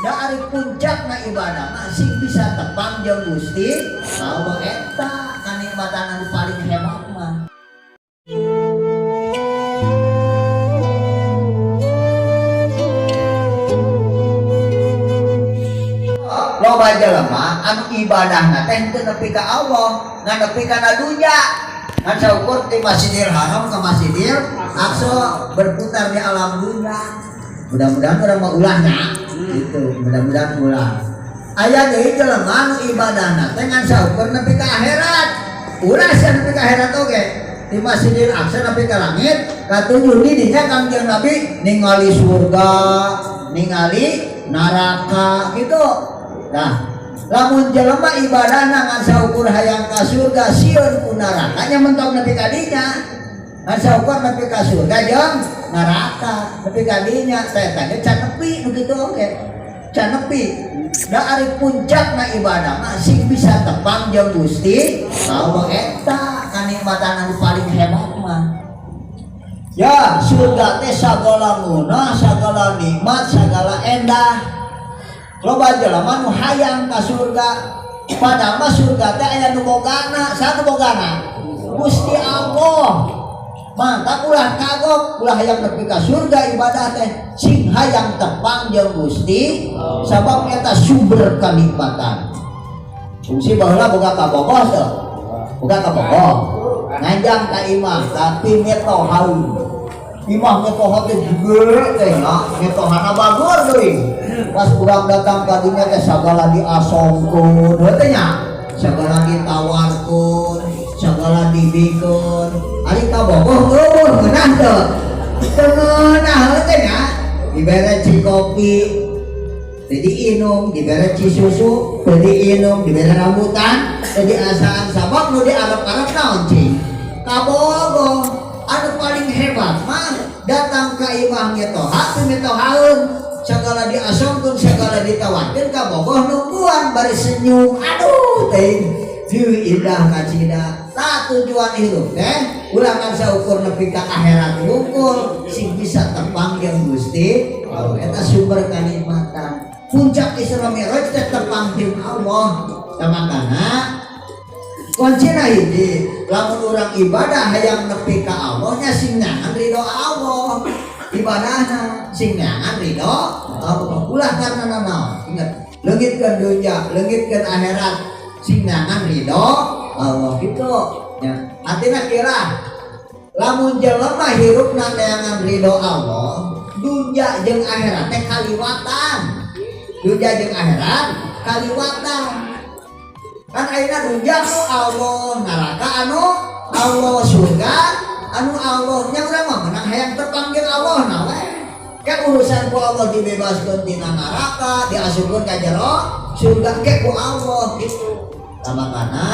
Da ari puncakna ibadah mah sing bisa tepang jeung Gusti Allah, eta kanikmatan anu paling hebat mah. Loba jelema anu ibadahna teh teu nepi ka Allah, ngan nepi kana dunya. Ngan saukur ti Masjidil Haram ke Masjidil Aqsa berputar di alam dunya. Mudah-mudahan urang mah ulahnya gitu, mudah-mudahan ulah. Aya deui jelema anu ibadahna teh ngan saukur nepi ka akhirat. Ulah sia nepi ka akhirat oge. Di Masjidil Aqsa nepi ka langit katujuh di dinya Kangjeng Nabi ningali surga, ningali neraka gitu. Nah, lamun jelema ibadahna ngan saukur hayang ka surga sieun ku neraka nya mentok nepi ka dinya. Ngan saukur nepi ka surga jeung neraka nepi ka dinya teh teh can nepi nu kitu oge. Can nepi. Da ari puncakna ibadah mah sing bisa tepang jeung Gusti Allah, eta kanikmatan anu paling hebat mah. Ya, surga teh sagala ngeunah, sagala nikmat, sagala endah. Loba jelema nu hayang ka surga, padahal mah surga teh aya nu bogana, saha nu bogana? Gusti Allah. Mantap ulah kagok, ulah hayang nepi ka surga ibadah teh, sing hayang tepang jeung Gusti, sabab eta sumber kanikmatan. Fungsi baheula boga kabogoh teu? Boga kabogoh. Nganjang ka imah tapi mitohaun. Imah mitoha teh gede teh nya, mitohana bagus deui. Pas urang datang ka dinya teh sagala diasongkeun heuh teh nya, sagala ditawarkeun, sagala dibikeun. Ari kabogoh eueuh ngeunah teu? Teu ngeunah heuh teh nya. Dibere ci kopi teu diinum, dibere ci susu teu diinum, dibere rambutan teu diasaan, sabab nu diarep-arep naon cing? Kabogoh. Anu paling hebat mah datang ka imah mitoha teu mitohaeun, sagala diasongkeun, sagala ditawarkeun, kabogoh nungguan bari senyum, aduh teh deui indah kacida. Tah tujuan hirup teh ulah ngan saukur nepi ka akhirat hungkul, sing bisa tepang jeung Gusti Allah, eta sumber kanikmatan. Puncak Isra Mi'raj teh tepang jeung Allah. Tah makana kuncina hiji, lamun urang ibadah hayang nepi ka Allah nya sing nyangan ridho Allah. Ibadahna sing nyangan ridho Allah, ulah karena nanaon. Ingat, leungitkeun dunya, leungitkeun akhirat, sing nyangan ridho Allah gitu nya. Artina kira lamun jelema hirupna neangan ridho Allah, dunya jeung akhirat teh kaliwatan. Dunya jeung akhirat kaliwatan. Kan ayeuna dunya anu Allah, neraka anu Allah, surga anu Allah. Nya urang mah menang hayang tepang jeung Allah na we. Kan urusan ku Allah dibebaskeun tina neraka, diasupkeun ka jero surga ke ku Allah gitu. Tah makana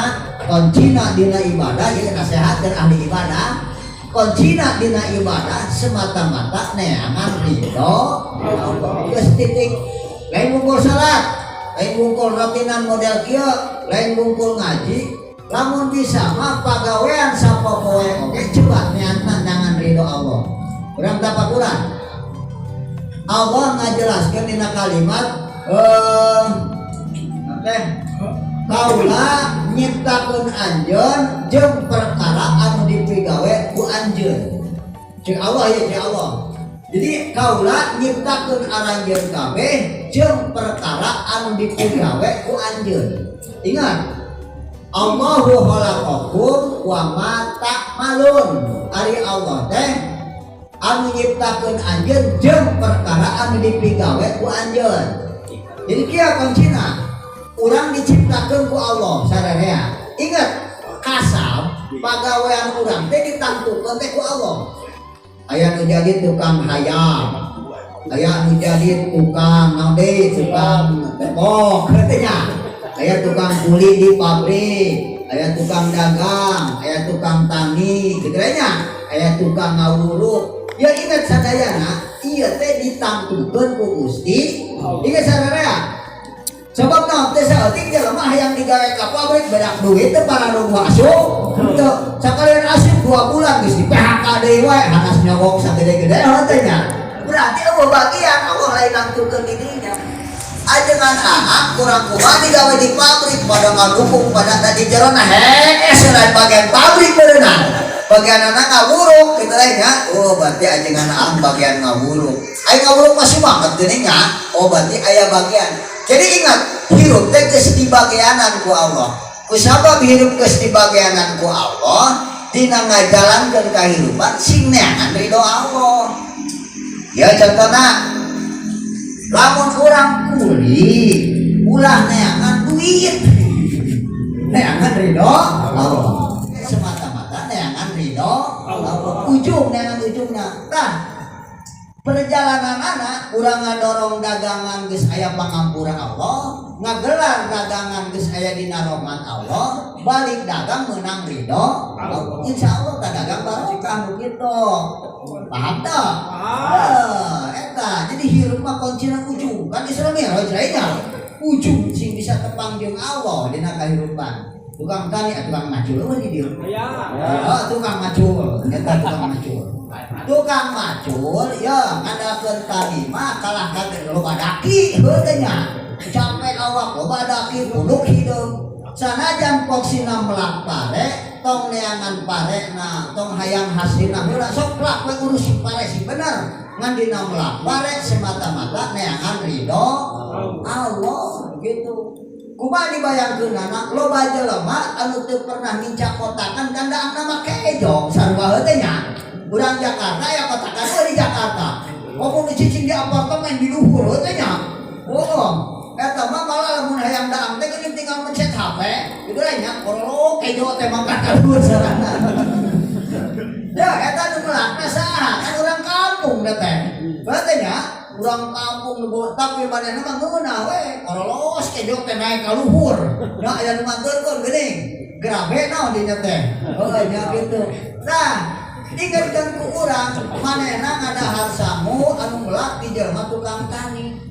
kuncina dina ibadah ieu nasihat dan ahli ibadah. Kuncina dina ibadah semata-mata neangan ridho Allah. Geus titik. Lain bungkul salat, lain bungkul rutinan model kieu, lain bungkul ngaji. Lamun bisa mah pagawean sapopoe oge coba neangan dengan ridho Allah. Urang tapakuran. Allah ngajelaskeun dina kalimat teh kaula nyiptakeun anjeun jeung perkara anu dipigawe ku anjeun. Cek Allah ya, cek Allah. Jadi kaula nyiptakeun aranjeun kabeh jeung perkara anu dipigawe ku anjeun. Ingat, Allahu khalaqakum wa ma ta'malun. Ari Allah teh anu nyiptakeun anjeun jeung perkara anu dipigawe ku anjeun. Jadi kieu kuncina, urang diciptakeun ku Allah sararea. Ingat, kasab pagawean urang teh ditangtukeun teh ku Allah. Aya nu jadi tukang hayam, aya nu jadi tukang naon deui, tukang tembok heuh nya. Aya tukang kuli di pabrik, aya tukang dagang, aya tukang tani, gitu nya. Aya tukang ngawuruk. Ya ingat sadayana, ieu teh ditangtukeun ku Gusti. Ingat sadaya. Sebab naon teh saeutik jelema hayang digawe ka pabrik bedak duit teh para nu asup. Teu sakalian asup 2 bulan geus di PHK deui wae, hanas nyogok sagede-gede heuh teh nya. Berarti eueuh bagian Allah lain nangtukeun di dinya. Ajengan aak kurang kumaha digawe di pabrik, pada ngadukung, pada di jerona hees lain bagian pabrik berenang, bagian anak ngawuruk gitu lain ya. Oh, berarti ajengan aak bagian ngawuruk, aing ngawuruk masih banget geuning nya. Oh, berarti aya bagian. Jadi ingat, hirup teh geus dibagianan ku Allah. Ku sabab hirup geus dibagianan ku Allah, dina ngajalankeun kahirupan sing neangan ridho Allah. Ya, contohna lamun urang kuli, ulah neangan duit, neangan ridho Allah semata-mata, neangan ridho Allah, ujung neangan ujungnya. Tah, perjalanan anak urang ngadorong dagangan geus aya pangampura Allah, ngagelar dagangan geus aya dina rahmat Allah, balik dagang menang ridho Allah, insya Allah ka dagang barokah nu kitu. Paham tak? Paham. Eta jadi hirup mah kuncina ujung kan Isra Mi'raj lainnya, ujung sing bisa tepang jeung Allah dina kahirupan. Tukang tani, tukang macul eueuh di dieu? Aya. Ya, tukang macul eta, tukang macul, tukang macul ya, ngandalkeun tani mah kalah ka loba daki heuh teh nya, capek awak, loba daki, punduk hideung. Sanajan poksina melak pare, tong neangan pare na, tong hayang hasilna heula, sok plak we urus si pare sing bener. Ngan dina melak pare semata-mata neangan ridho Allah gitu. Kumaha dibayangkeun anak, loba jelema anu teu pernah nincak kotakan kan daangna mah kejo sarua heuh teh nya. Urang Jakarta ya, kotakan we di Jakarta. Komo nu cicing di apartemen di luhur heuh teh nya. Oh, eta mah malah lamun hayang daang teh geuning tinggal mencet HP gitu lah nya, korolok kejo teh mangkat ka luhur sarana. Ya, eta nu melakna saha? Kan urang kampung da teh. Berarti nya urang kampung nu tapi manehna mah ngeunah we, korolos kejo teh naik ka luhur. Nah, aya nu manteurkeun geuning. Grabe naon dinya teh. Heuh nya kitu. Nah, ingatkeun ku urang manehna ngadahar sangu anu melak di jelema tukang tani.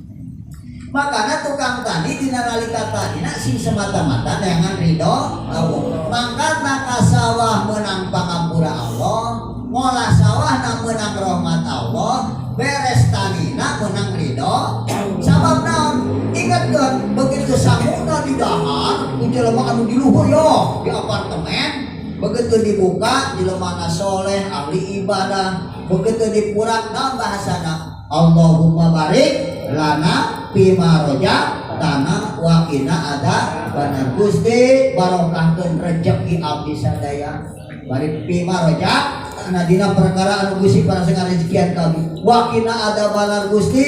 Makanya tukang tani dina nalika tanina sing semata-mata neangan ridho Allah. Mangkatna ka sawah menang pangampura Allah, ngolah sawahna menang rahmat Allah, beres tanina menang ridho. Sabab naon? Ingatkeun, begitu sanguna di dahar ku jelema anu di luhur yo di apartemen, begitu dibuka jelema soleh, ahli ibadah, begitu dipurak naon bahasana? Allahumma barik lana fima rozaqtana wa qina adzabannar. Gusti, barokahkeun rezeki abdi sadaya. Barik fima rozaqtana, dina perkara anu Gusti para rezekian kami. Wa qina adzabannar, Gusti,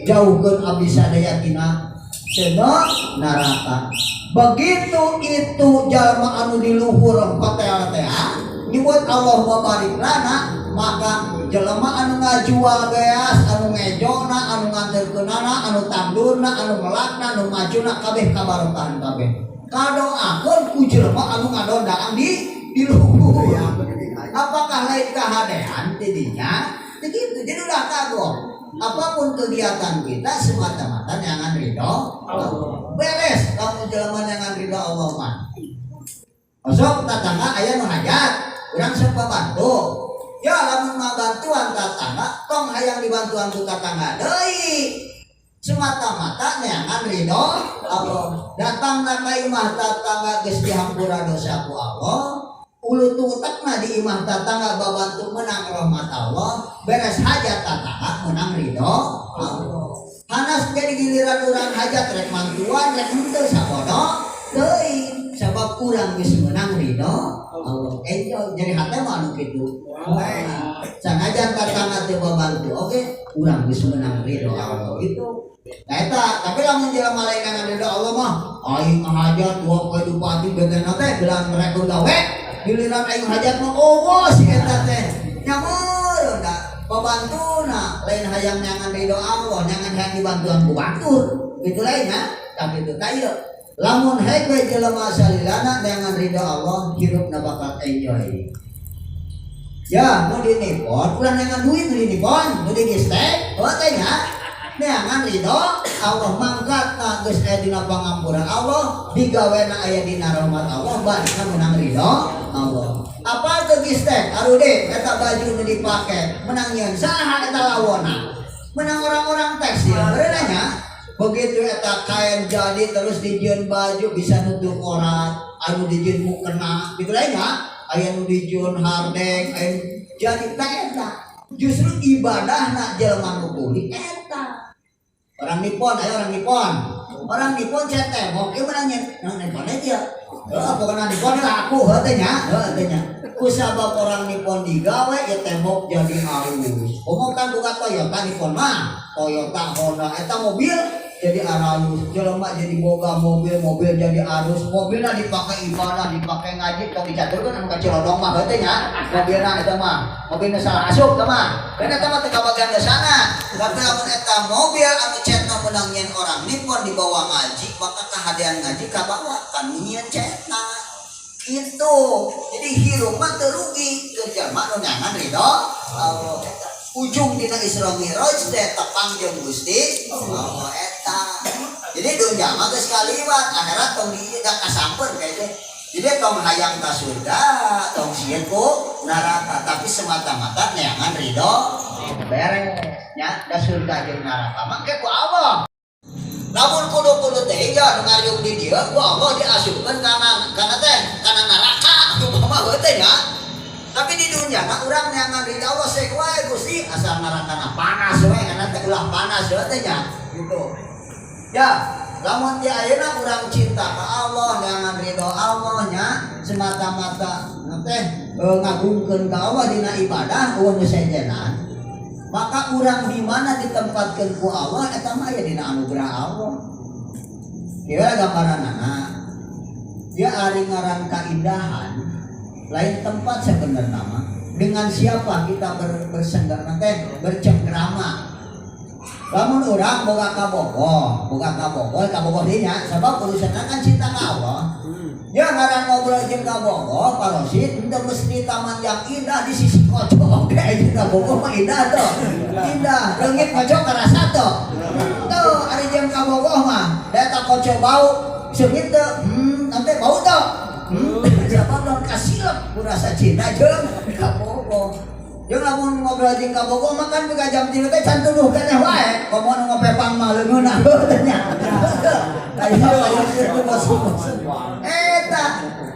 jauhkeun abdi sadaya tina seno neraka. Begitu itu jalma anu di luhur hotel teh nyebut Allahumma barik lana, maka jelema anu ngajual beas, anu ngejona, anu nganterkeunana, anu tandurna, anu melakna, anu majuna, kabeh kabarokahan kabeh. Kadoakeun ku jelema anu ngadon daang di luhur. Apakah lain kahadean tidinya? Begitu. Jadi udah kagok. Apapun kegiatan kita semata-mata jangan ridho Allah. Beres kamu jelema jangan ridho Allah mah. Sok tetangga aya nu hajat, urang sok bantu. Ya, lamun mah bantuan tetangga, tong hayang dibantuan ku tetangga deui. Semata-mata neangan ridho Allah. Datang na ka imah tetangga geus dihampura dosa ku Allah. Ulu tutekna di imah tetangga babantu menang rahmat Allah, beres hajat tetangga menang ridho Allah. Hanas jadi giliran urang hajat, rek mantuan rek henteu sabodo teuing, sabab urang geus menang ridho Allah. Enjoy jadi hate mah anu kitu. Sanajan tetangga teu babantu oke, urang geus menang ridho Allah gitu. Nah eta, tapi lamun jelema lain ngan ridho Allah mah, aing hajat dua poe dupati betena teh bilang mereka gawe, giliran aing hajat mah oh si eta teh nyameur da pabantuna, lain hayang nyangan ridho Allah, nyangan hayang dibantuan ku batur gitu lainnya. Tapi itu tayo lamun hek we jelema salilana neangan ridho Allah, hirupna bakal enjoy. Ya, mau dinipon ulah neangan duit, nu dinipon nu digistek oh teh nya, neangan ridho Allah. Mangkatna geus aya dina pangampuran Allah, digawena aya dina rahmat Allah, balikna menang ridho Allah. Apa teu gistek arude eta baju nu dipake menang nyeun saha eta lawona? Menang orang-orang tekstil beureuh nya. Begitu eta kain jadi terus dijieun baju, bisa nutup aurat, anu dijieun mukena gitu lain ya, aya nu dijieun hardeng, aya jadi. Tak, eta justru ibadah nak jelema nu kuli eta. Orang Nippon, ayo orang Nippon, orang Nippon cat tembok ieu menang nang Nippon aja. Heeh, pokoknya Nippon lah aku heuh teh nya, heuh teh nya. Ku sabab orang Nippon digawe ya tembok jadi halus. Komo kan buka Toyota Nippon mah, Toyota, Honda, eta mobil jadi aralus, jelema jadi boga mobil, mobil jadi arus, mobilnya dipakai ibadah, dipakai ngaji, tong dicaturkeun anu ka Cilodong mah heuh teh nya. Mobilna eta mah, mobilna salah asup teh mah. Dan eta mah teu kabagian ke sana. Tapi lamun eta mobil anu cetna menang nyieun orang Nippon dibawa ngaji, maka kahadean ngaji kabawa kan nyieun cetna. Gitu. Jadi hirup mah teu rugi keur jalma nu neangan ridho Allah eta. Ujung dina Isra Mi'raj teh tepang jeung Gusti Allah eta. Jadi dunya mah geus kaliwat, akhirat tong di da kasamper kayak teh. Jadi tong hayang ka surga, tong sieun ku neraka, tapi semata-mata neangan ridho beres nya. Da surga jeung neraka mah ke ku Allah. Lamun kudu-kudu teh ya nu ngariung di dieu ku Allah diasupkeun kana teh kana neraka kumaha heuh teh nya. Tapi di dunia mah urang neangan ridho Allah sek wae Gusti, asal nerakana panas wae, kana teh ulah panas heuh teh nya gitu. Ya, lamun di ayeuna urang cinta ka Allah, neangan ridho Allah nya, semata-mata teh ngagungkeun ka Allah dina ibadah euweuh nu sejenan, maka urang di mana ditempatkeun ku Allah eta mah aya dina anugerah Allah. Kira gambaranana ya, ari ngaran kaindahan lain tempat sebenarnya mah, dengan siapa kita bersenggar teh, bercengkrama. Lamun urang boga kabogoh, boga kabogoh, kabogoh dinya, sebab urusanna kan cinta ka Allah. Ya ngaran ngobrol jeung kabogoh, parosit henteu mesti taman yang indah, di sisi kocok oge jeung kabogoh mah indah tuh. Indah, leungit kocok karasa tuh. Tuh, ari jeung kabogoh mah, da eta kocok bau, seungit teu, nanti bau tuh. Siapa dong kasilep ku rasa cinta jeung kabogoh. Jeung lamun ngobrol jeung kabogoh mah kan buka jam 3 teh can tuduh keneh wae. Komo nu ngopepang mah leungeunna heuh teh nya. Aya bosen-bosen. Eta.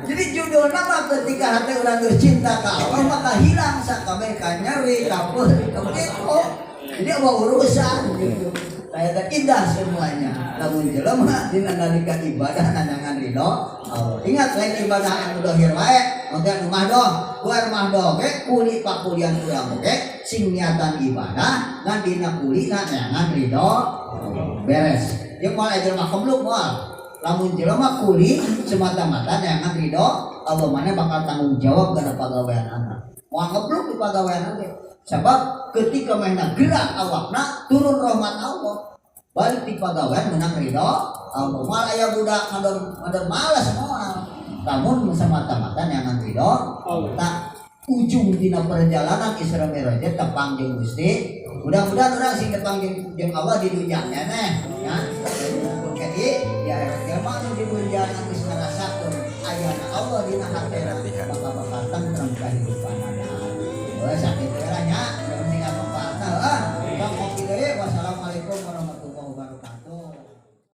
Jadi judulna mah ketika hati urang geus cinta ka Allah maka hilang sakabeh kanyeri, kapeurih, kabegitu. Jadi apa urusan gitu. Kayak indah semuanya. Lamun jelema dina nalika ibadah neangan ridho Allah. Ingat, lain ibadah anu dohir wae, oge anu mahdoh. Ku mahdoh ge kuli pakulian urang oge sing niatan ibadah ngan dina kulina neangan ridho Allah. Beres. Jeung moal jelema kebluk moal. Lamun jelema kuli semata-mata neangan ridho Allah, mana bakal tanggung jawab kana pagawean anak. Moal ngebluk di pagawean oge. Sebab ketika mainna gerak awakna turun rahmat Allah. Balik di pagawean menang ridho Allah. Moal aya budak ngadon ngadon malas moal. Namun semata-mata neangan ridho Allah. Tak ujung dina perjalanan Isra Mi'raj tepang jeung Gusti. Mudah-mudahan urang sing tepang jeung Allah di dunia keneh ya. Jadi ya jelema nu di dunia geus ngarasakeun ayana Allah dina hatena maka bakal tentrem kahidupanana. Oh, sakitu lah nya. Yang penting